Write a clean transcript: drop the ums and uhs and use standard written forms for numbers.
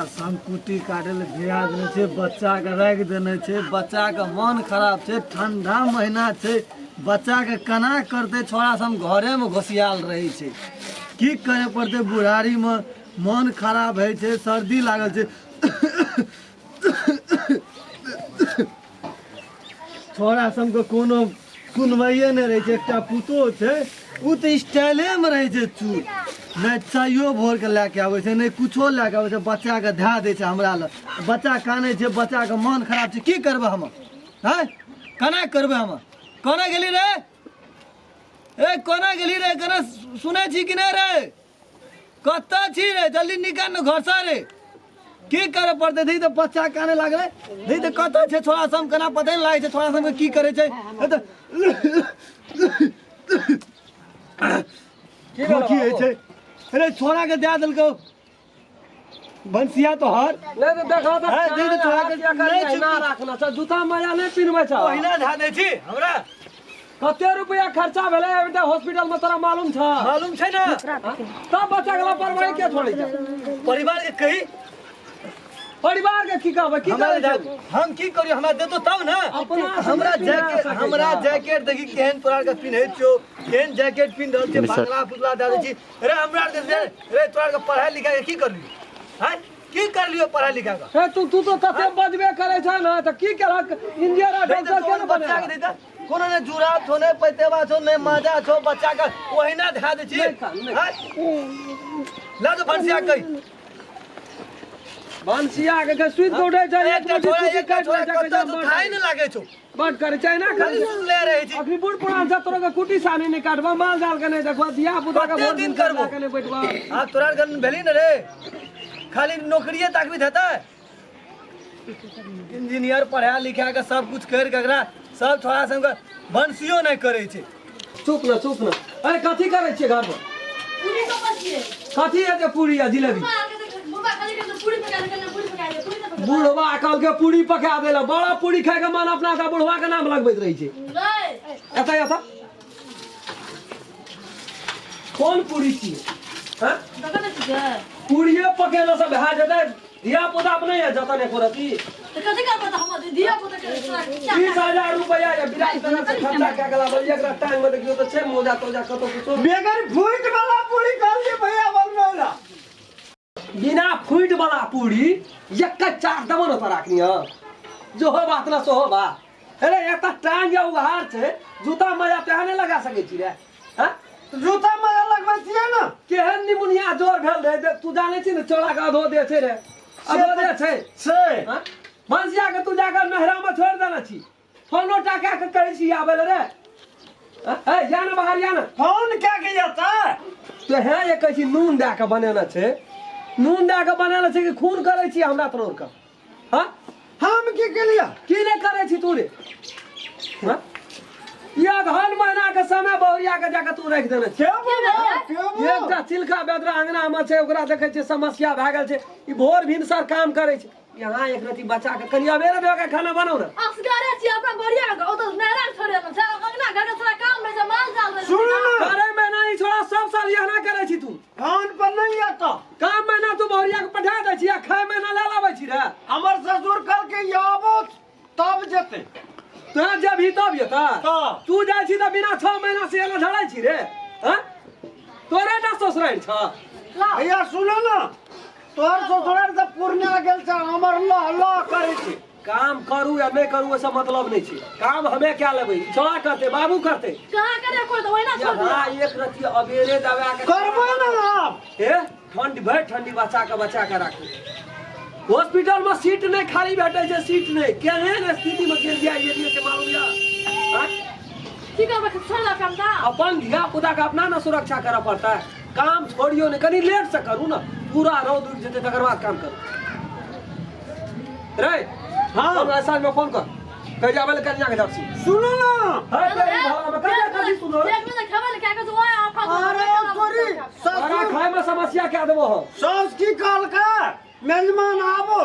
छोड़ा सब कुट्टी काटे ले भिड़ा देने छै, बच्चाके राखि देने छै। बच्चाके मन खराब छै, ठंडा महीना छै, बच्चाके केना करतै? छोड़ा सब घरेमे घोसियाल रहै छै। की करे पड़तै? बुढ़ारीमे मन खराब होइ छै, सर्दी लागल छै। छोड़ा सबके कोनो सुनवाइए नहि रहै छै। एकटा पुतोह छै, ओ तऽ स्टाइलेमे रहै छै चूर। नहि चाइयो भोरके लए के आबै छै, नहि कुछो लए के आबै छै। बच्चाके धए दै छै हमरा लग। बच्चा कानै छै, बच्चाके मन खराब छै। की करबै हम? हँ, केना करबै हम? कोना गेली रे? ए, कोना गेली रे? केना सुनै छी कि नहि रे? कतऽ छी रे? जल्दी निकाल ने घरसँ रे। की करे पड़तै? तऽ बच्चा काने लागलै। नहीं तऽ कतऽ छै छोड़ा सब? केना पते नहि लागै छै छोड़ा सबके की करै छै। ए तऽ की भेलौ खोखी होइ बाबू? छै। अरे, छोड़ा के दए देलकौ भनसिया तोहर। नहि तऽ देखा तऽ। है, नहि तऽ तोरा के नहि नहि ना राखना छ, जूता मजा नहि पिन्हबै छ। ओहिना धए दै छी हमरा। कते रुपया खर्चा भेलै एहिटा हॉस्पिटल में, तोरा मालूम छ? मालूम छै ने। तब बच्चा के लापरवाही के छोड़ै छै? परिवार के कही। परिवार के की कहबै? की हमरा करै छै? हम की करियो? हमरा देतो तब ने। अपना से हमरा नहि पिन्हा जैकेट सकै हमरा छै। जैकेट देखी, केहन तोरा के पिन्है छियो, केहन जैकेट पिन्ह रहल छै। बांग्ला पुतला दए दै छी रे हमरा के रे। तोरा के पढ़ाई लिखाई के की करलियो? हैं, की करलियो पढ़ाई लिखा के? हे, तू तू तो तते बजबे करै छ ने, तऽ की केलक? इंजीनियर आ नहीं तऽ डॉक्टर के तोहर ने बच्चा के बनेलक? देता कोनो ने जुराब छौ, ने पैतेबा छौ, ने माजा छौ। बच्चा के ओहिना धए दै छी। नहि खा, नहि। हैं? ला जो भनसिया कही। भनसिया के सुति के उठै छै, एक एकटा मुट्ठी छोड़ा कुट्टी एकटा काटि छोड़ा लै छै, कहै कतऽ छै, तू बड खाइ ने लागै छौ। बड करै छै ना। खाली खाली सुतले रहै छी। अखनी बूढ़ पुरान छ, तोरा के कुटी सानी नहि काटबा, माल जाल के नहि देखबा, धिया पुता के कते भोर दिन दिन करबो? के नहि बैठबा। आब तोरा आर के भेली ने रे, खाली नौकरिए ताकबी हेतै। इंजीनियर पढ़ा लिखा के सब कुछ कर के एकरा सब छोड़ा सब भनसियो नहि करै छै। चुप न, चुप न। अरे, कथी करै छियै घर पर? पूरी कब छियै? कथी है जे पूरी आ जिलेबी? बुढ़बा खाली कहै पूरी पका दे, पूरी पका दे, पूरी पका। बुढ़वा कहलकै पूरी पका देला। बड़ा पूरी खाय के मन अपना से बुढ़वा के नाम लगबैत रहै छै। गए। एतऽ एतऽ कोन पूरी छियै? हँ? दगा दे छियै। पूरिये पकेला से भए जेतै? धिया पुता अपने है जतन एको रती। तऽ कथी करबै तऽ हमर धिया पुता के 20,000 रुपया या बिराज तरह से खर्चा कए के लाबल। एकरा टांग में देखियो तऽ छै मोजा तोजा कतौ कुछो? बेगर फूट वाला पूरी कहलिए भैया बनबै ला। बिना फूट वाला पूरी एक चार देबो ने तोरा अखनी। हँ, जो हो बात ना सो हो बा। अरे, एतऽ टांग या उघार छै, जूता मजा तेहन नहि लगा सकै छी रे? हँ? जूता मजा लगबै छियै ने। केहन निमुनिया जोर भेल रहे देख। तू जानै छी ने, चौड़ा के अधो दे छै रे, अधो दे छै। से हँ? भनसिया के तू जाकर नहरा में छोड़ देने छी। फोनो टा कए के कहै छी आबै ले रे? हँ? हे, जा ने बाहर, जा ने। फोन क्या के जाता? तो हे, जे कहै छी नून दए के बनेने छै, नून दए के बनेने छै कि खून करै छी हमरा तोर के? हाँ? हम की केलिया? की नहि करै छी तू रे? हाँ? ई अगहन महीना के समय बहुरिया के जाके तू राखि देने छी। के बोलो, के बोलो? एकटा चिलका बेदरा अंगना में छै, ओकरा देखै छियै समस्या भए गेल छै। ई भोर भिनसर काम करै छै। यहाँ एक रति बच्चा के कनि अबेरे दऽ के खाना बनाउ ने। असगरे छी अपना बढ़िया के, ओतऽ नहरा छोड़े ने छै, अंगना घर के थोड़ा काम रहै छै, माल जाल रहै छै। सुनू ने। करे महीना ई छोड़ा सब साल एहना करै छी तू। फोन पर नहीं आता। काम महीना तू बहुरिया के पठा दै छी आ खाय महीना लए लाबै छी रे। हमर ससुर कल के आबो तब जेते। तोरा जब ही तब जेता। हाँ। तू जाइ छी तऽ बिना 6 महीना से एना झड़ै छी रे? हाँ, तोरे टा ससुरारि छ। भैया, सुनो ना, तोहर ससुरार से पूर्णिया गेल छै, हमर लह लह करै छै। काम करू या नहि करू, ओहिसँ मतलब नहि छै। काम हमे क्या लेबै, ई छोड़ा करतै, बाबू करतै। कहाँ करे कोई तऽ ओहिना छोड़ दिया। यहाँ एक रति अबेरे दबा के करबै ना आब। हे, ठंड भरि ठंडी बचा के बचा के राखू। हॉस्पिटल में सीट नहीं खाली भेटै छै, सीट नहीं। केहन स्थिति में गिर गया ये से मालूम या? आँय? की करबै? छोड़ दे काम दा। अपन धिया पुता के अपना ना सुरक्षा करऽ पड़ता है। काम छोड़ियो नहीं, कनी लेट से करू ना, पूरा रौद उगि जेतै तकर बाद काम करू रे। हाँ। फोन ऐसा में फोन कर, कह जाबे ले कनिया के झपसी। सुनो ना। है तेरी भला में कनिया कथी सुनो? देख में खेबै ले क्या कहै ओए आफत। अरे तोरी तोरा ससुर खाय में समस्या क्या देबो हम? सास की कहलका, मेजमान आबो।